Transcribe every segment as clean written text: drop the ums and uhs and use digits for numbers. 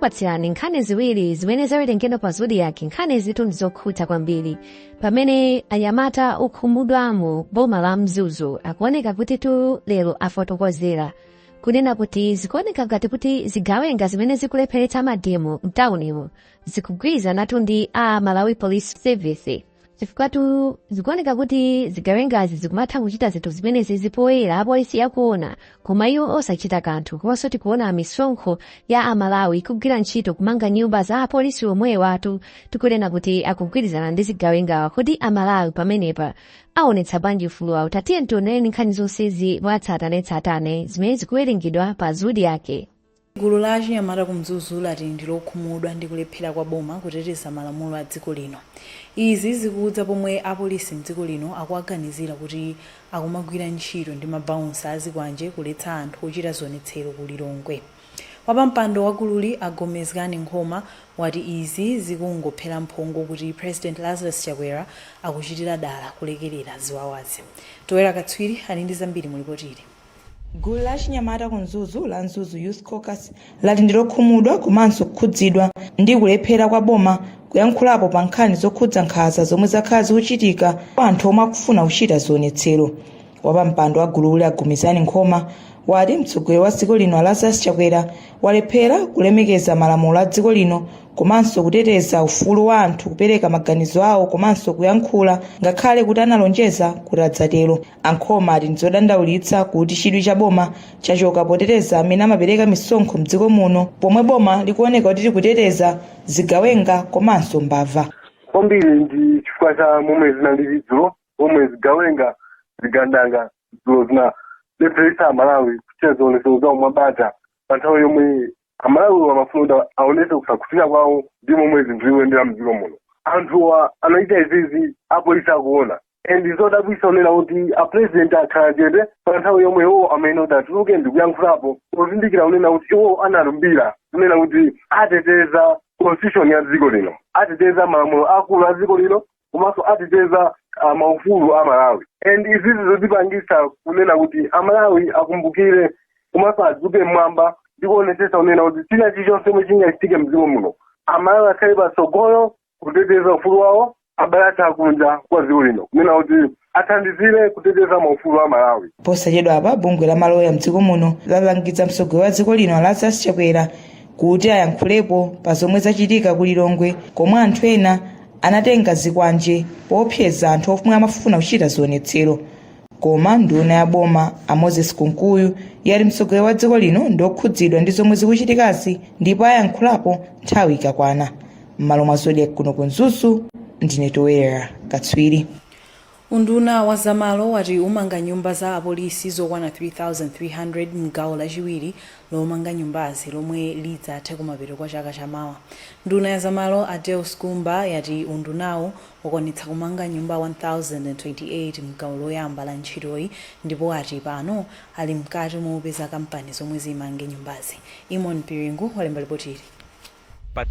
Takupatsirani nkhani ziwiri zimene zawerengedwa pa Zodiak. Nkhani zitu ndizokhudza kwambiri pamene anyamata okhumudwa mu boma la Mzuzu akuoneka kuti tu lero afotokozera kunena kuti zikuoneka ngati kuti zigawenga zimene zikulepheretsa mademo mtaunimo zikugwirizanatu ndi a Malawi Police Service, chifukwa tu zikuoneka kuti zigawengazi zikumatha kuchita zinthu zimenezi zipoyera, apolisi akuona, koma iwo osachita kanthu. Komanso tikuona misonkho ya Amalawi ikugwira ntchito kumanga nyumba za apolisi omwewatu tikunena kuti akugwirizana ndi zigawengawa. Kuti Amalawi pamenepa aonetsa bwanji ufulu wawo? Tatiye tionereni nkhani zonsezi mwatsatanetsatane zimene zikuwerengedwa pa Zodiak. Gulu la achinyamata ku Mzuzu lati ndi lokhumudwa ndi kulephera kwa boma kuteteza malamulo a dziko lino. Izi zikudza pomwe apolisi mdziko lino akuwaganizira kuti akumagwira ntchito ndi mabaunsa azikwanje kuletsa anthu ochita zionetsero ku Lilongwe. Wapampando wa gululi, a Gomezgani Nkhoma, wati izi zikungophera mphongo kuti President Lazarus Chakwera akuchitira dala kulekerera ziwawazi. Toera Katswiri ali ndi zambiri mu lipotili. Gulu la achinyamata ku Mzuzu la Mzuzu Youth Caucus lati ndi lokhumudwa komanso kukhudzidwa ndi kulephera kwa boma kuyankhulapo pa nkhani zokhudza nkhanza zomwe zakhala zikuchitika kwa anthu omwe akufuna kuchita zionetsero. Wapampando wa gululi, a Gomezgani Nkhoma, wati mtsogoleri wa dziko lino, Lazarus Chakwera, walephera kulemekeza malamulo a dziko lino komanso kuteteza ufulu wa anthu kupereka maganizo awo komanso kuyankhula, ngakhale kuti analonjeza kuti adzatero. A Nkhoma ati ndizodandaulitsa kuti chidwi cha boma chachoka poteteza amene amapereka misonkho mdziko muno, pomwe boma likuoneka kuti likuteteza zigawenga komanso mbava. Kwambiri ndi chifukwa cha momwe zinalili dzulo, pomwe zigawenga, zigandanga dzulo zinalepheretsa Amalawi kuchita zionetsero zawo mwabata pa nthawi yomwe Amalawi amafuna kuti aonetse kusakhutira kwawo ndi momwe zinthu zikuyendera mdziko muno. Anthuwa anachita izizi apolisi akuona, and zodabwitsa kunena kuti a president akhala chete pa nthawi yomwe iwo amene kuti atuluke ndi kuyankhulapo, pozindikira kunena kuti iwo analumbira kunena kuti ateteza constitution ya dziko lino, ateteza malamulo akulu a dziko lino, komanso ateteza maufulu a Malawi. And izizi zotipangitsa kunena kuti Amalawi akumbukire komanso adzuke mmwamba ndi kuonetsetsa kunena kuti china chilichonse chomwe chingachitike mdziko muno, Amalawi akhale patsogolo kuteteza ufulu wawo, abale athu akunja kwa dziko lino kunena kuti athandizire kuteteza maufulu a Malawi. Posachedwa apa, bungwe la maloya mdziko muno lalangiza mtsogoleri wa dziko lino, Lazarus Chakwera, kuti ayankhulepo pa zomwe zachitika ku Lilongwe, komwe anthu ena anatenga zikwanje poopseza anthu omwe amafuna kuchita zionetsero. Koma nduna ya boma, a Moses Kunkuyu, yati mtsogoleri wa dziko lino ndi okhudzidwa ndi zomwe zikuchitikazi ndipo ayankhulapo nthawi ikakwana. M'malo mwa Zodiak kuno ku Mzuzu, ndine Toera Katswiri. Unduna wa zamalo wati umanga nyumba za apolisi zokwana 3300 mgawo lachiwiri lomanga nyumbazi lomwe lidzathe kumapeto kwa chaka chamawa. Nduna ya zamalo, a Deus Gumba, yati undunawu wakwanitsa kumanga nyumba 1028 mgawo loyamba la ntchitoyi, ndipo ati pano ali mkati mopeza kampani zomwe zimange nyumbazi. Imon Piringu walemba lipotili. Pa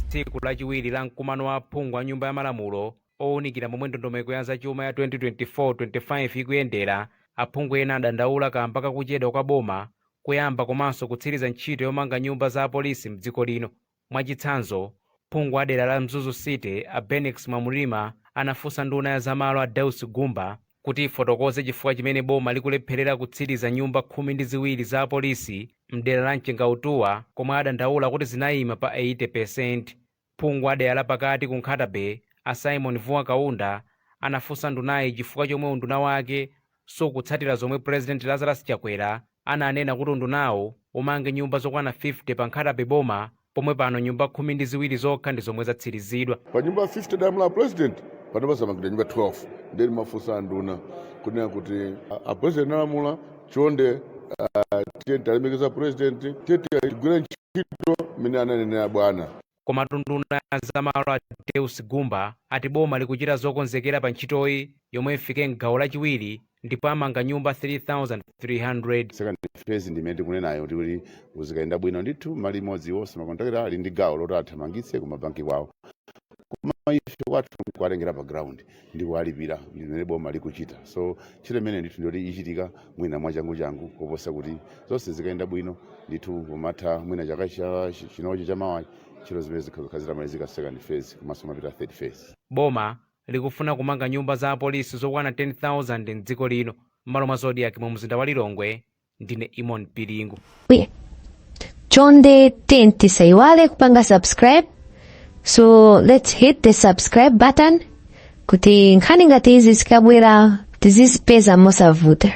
tsiku lachiwiri la mkumano wa aphungu a Nyumba ya Malamulo owunikira momwe ndondomeko ya zachuma ya 2024-25 ikuyendera, aphungu ena adandaula kamba kakuchedwa kwa boma kuyamba komanso kutsiriza ntchito yomanga nyumba za apolisi mdziko lino. Mwachitsanzo, phungu wa dera la Mzuzu City, a Bennex Mwamulima, anafunsa nduna ya zamalo, a Deus Gumba, kuti ifotokoze chifukwa chimene boma likulepherera kutsiriza nyumba 12 za apolisi mdera la Mchengautuwa, komwe adandaula kuti zinayima pa 80%. Phungu wa dera la pakati ku Nkhata Bay, a Simon Vuwa Kaunda, anafunsa ndunayi chifukwa chomwe unduna wake sukutsatira zomwe President Lazarus Chakwera ananena kuti undunawo umange nyumba zokwana 50 pa Nkhata Bay boma, pomwe pano nyumba 12 zokha ndi zomwe zatsirizidwa. Pa nyumba 50 dalamula president, pano pasamangidwa nyumba 12. Ndiye mafunsa anduna kunena kuti a president analamula, chonde tiye talemekeza president, tiye tigwire ntchito mmene ananenera bwana. Komatu nduna ya zamalo, a Deus Gumba, ati boma likuchita zokonzekera pa ntchitoyi yomwe ifike mgawo lachiwiri, ndipo amanga nyumba 3300. Second phase ndi imene tikunenayo kuti zikayenda bwino ndithu, mali imodzi wonse makontrakta ali ndi gawo loti athamangitse ku mabanki kwawo. Ife kwathu kuwatengera pa ground ndi kuwalipira limene boma likuchita. So ntchito imene ndithu ndiyoti ichitika mwina mwachangu changu koposa kuti zonse zikayenda bwino ndithu pomatha mwina chaka chinochi chamawa, ntchito zimene zikhala zitamalizika, second phase komanso mapita third phase. Boma likufuna kumanga nyumba za apolisi zokwana 10,000 mdziko lino. M'malo mwa Zodiak mu mzinda wa Lilongwe, ndine Imon Piringu. Chonde tisaiwale kupanga subscribe. So let's hit the subscribe button kuti nkhani ngati izi zikabwera tizizipeza mosavuta.